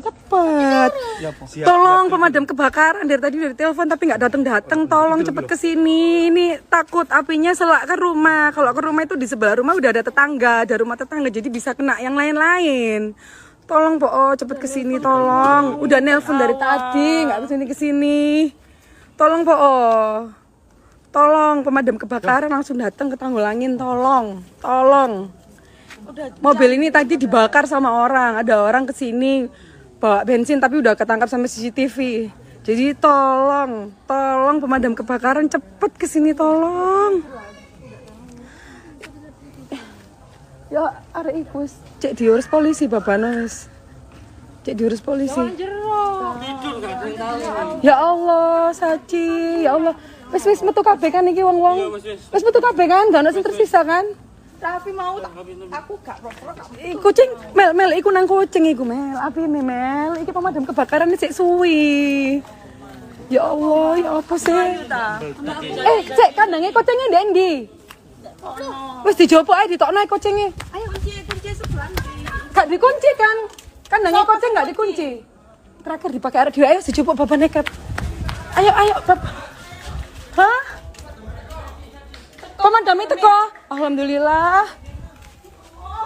Cepet. Tolong pemadam kebakaran, dari tadi dari telepon tapi nggak datang-datang. Tolong cepet ke sini. Ini takut apinya selak ke rumah. Kalau ke rumah itu di sebelah rumah udah ada tetangga, ada rumah tetangga, jadi bisa kena yang lain-lain. Tolong po, cepet ke sini, tolong. Udah nelpon dari tadi nggak kesini kesini. Tolong po, tolong pemadam kebakaran langsung datang ke Tanggulangin, tolong, tolong. Mobil ini tadi dibakar sama orang, ada orang kesini bawa bensin tapi udah ketangkap sama CCTV. Jadi tolong, tolong pemadam kebakaran cepet kesini, tolong. Ya arek iku wis cek diurus polisi babano wis. Cek diurus polisi. Ya Allah, Saci, ya Allah. Wis wis metu kabeh kan iki wong-wong. Wis metu kabeh kan, gak ono sing tersisa kan? Tapi mau tak, aku gak pro-pro. Kucing, Mel, Mel, iku nang kucing iku, Mel. Apine, Mel? Iki pemadam kebakaran sik suwi. Ya Allah, ya apa sih? Cek kandange kucinge ndek ndi? Wis dijopok ae ditokno ae kucinge. Ayo kunci sebelah. Gak dikunci kan? Kandangnya kucing gak dikunci. Terakhir dipakai arek dhewe, ayo dijupuk bapak nekat. Ayo ayo bab. Hah? Pemadamnya teko. Alhamdulillah.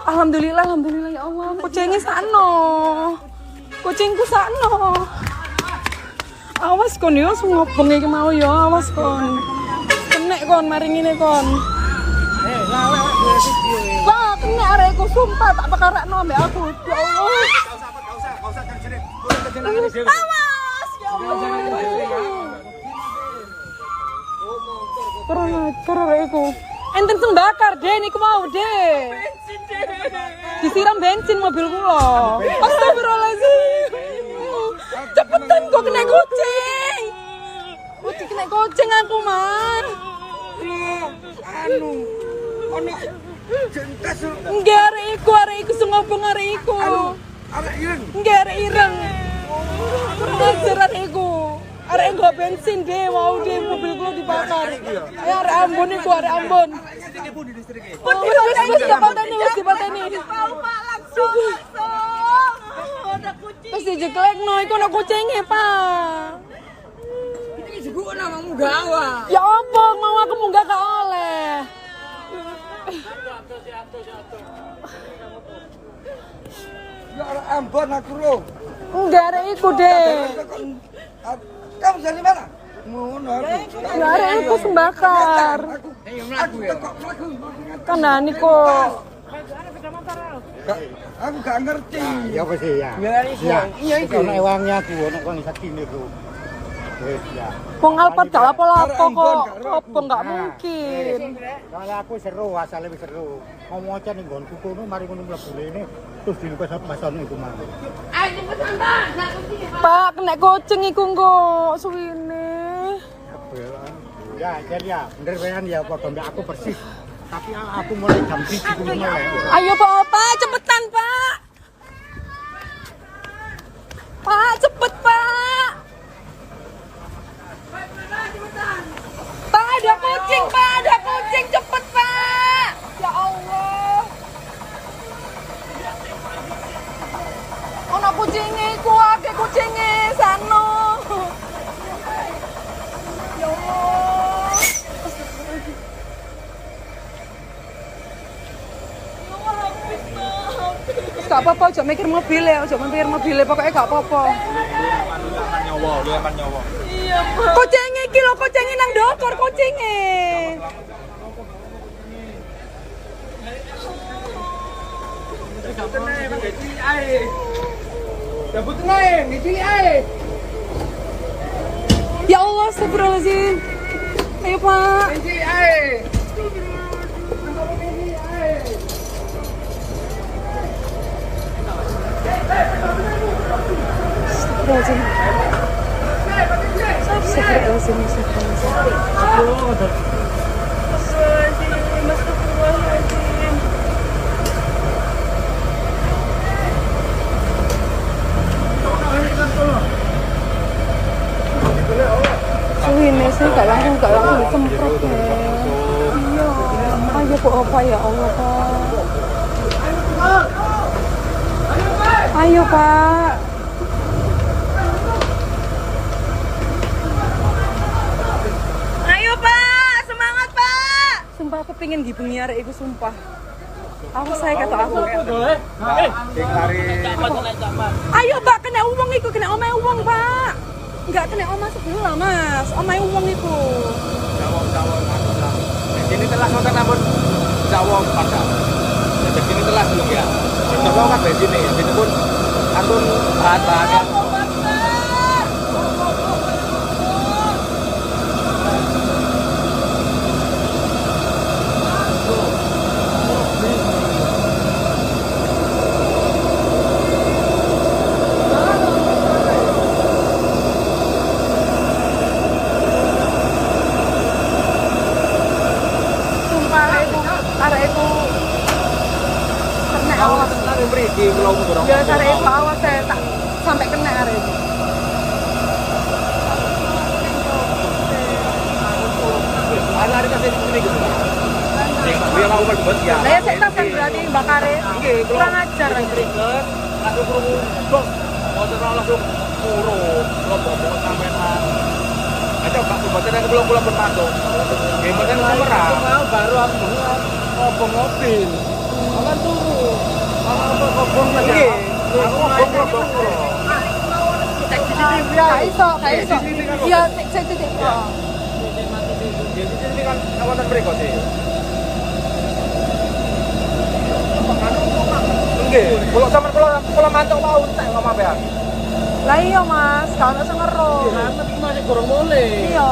Alhamdulillah, alhamdulillah ya Allah. Kucingnya sakno. Kucingku sakno. Awas kon yo ngobong iki mau yo, awas kon. Kenek kon mari ngene kon. Wah, kena arekku sumpah tak pekarakno ambek aku. Ya Allah. Gak usah, Awas, ya Allah. Kurang ajar arekku. Enten sing bakar deh niku mau deh. Bensin deh. Disiram bensin mobil kula. Astagfirullahalazim. Cepetan kok kena kucing. Kucing kena kucing aku, Man. Anu ono jentas. Nggih arek iku sing ngobong arek iku. Arek ireng. Nggih arek ireng. Kurang ajar arek iku. Arek nggo bensin deh, mau deh mobil kula dibakar. Ayo arek Ambon iku, arek Ambon. Wis dipateni, wis dipateni. Mau Pak langsung langsung. Ada kucing. Wis dijeklekno iku ono kucinge, Pak. Iki jebuk namamu gawa. Ya apa mau aku munggah gak oleh. Ya arek Ambon aku ro. Enggak arek iku deh. Kamu dari mana? Ngono aku. Ya arek iku sembakar. Aku tekok mlaku. Kandhane kok. Aku gak ngerti. Ya apa sih ya? Iya iku. Ono ewangnya aku ono kon sakine ku. Wis ya. Wong Alphard gak lapo-lapo kok. Apa gak mungkin. Soalnya aku seru, asale wis seru. Ngomong aja ning nggonku kono mari ngono mlebu rene terus dilukas Mas Ono iku mau. Ayo cepetan Pak, nak kucing. Pak, kena kucing iku engko suwine. Ya, jar ya, bener wean ya padha mbek aku persis. Tapi aku mulai jam 1 kuwi mulai. Ayo Pak, Pak, cepetan Pak. Pak, cepet Pak. Pak, ada kucing, Pak, ada kucing, cepet Pak. Ya Allah. Ono kucinge iku, akeh kucinge sano. Ya Allah. Terus gak apa-apa, ojo mikir mobil ya, ojo mikir mobil, pokoknya gak apa-apa. Nyawa, nyawa. Iya, Pak. Kucinge iki lho, kucinge nang ndokor kucinge. Ya Allah, astagfirullahalazim. Ayo, Pak. Astagfirullahalazim. Astagfirullahalazim, astagfirullahalazim. Astagfirullahalazim. Suwine sih gak langsung disemprot ya. Iya. Ayo kok apa ya Allah, Pak. Ayo, Pak. Medeni arek iku sumpah. Awas saya kata aku. Ayo Pak, kena uang iku, kena omahe uang, Pak. Enggak kena omah sebelah, Mas. Omahe uang iku. Jawab bensin telas wonten ampun jawab padha. Bensin telas lho ya. Coba kan bensin ya, bensin pun ampun bahan-bahan. Ya arek iku awas saya tak sampai kena arek iku. Lari kasih ngene iku. Sing mau mlebet ya. Lah ya sik tas kan berarti bakare. Kurang ajar iki. Langsung krungu bos. Motor langsung muruk, lombok sampean. Ayo Pak, mboten nek kula pun masuk. Nggih mboten semerang. Mau baru aku ngobong mobil. Kan turu. Nggih, aku ngobong kula. Gak iso, gak iso. Iya, sik titik. Nggih, CCTV kan wonten mriku sih. Nggih, kula sampean kula mantuk wau entek kok sampean. Lah iya Mas, gak ono sing ngero. Tapi masih gorong mulih. Iya.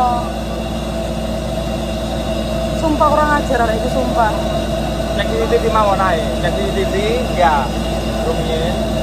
Sumpah kurang ajar arek iku sumpah. Cek CCTV mawon ae. Cek CCTV ya. Rumiyin.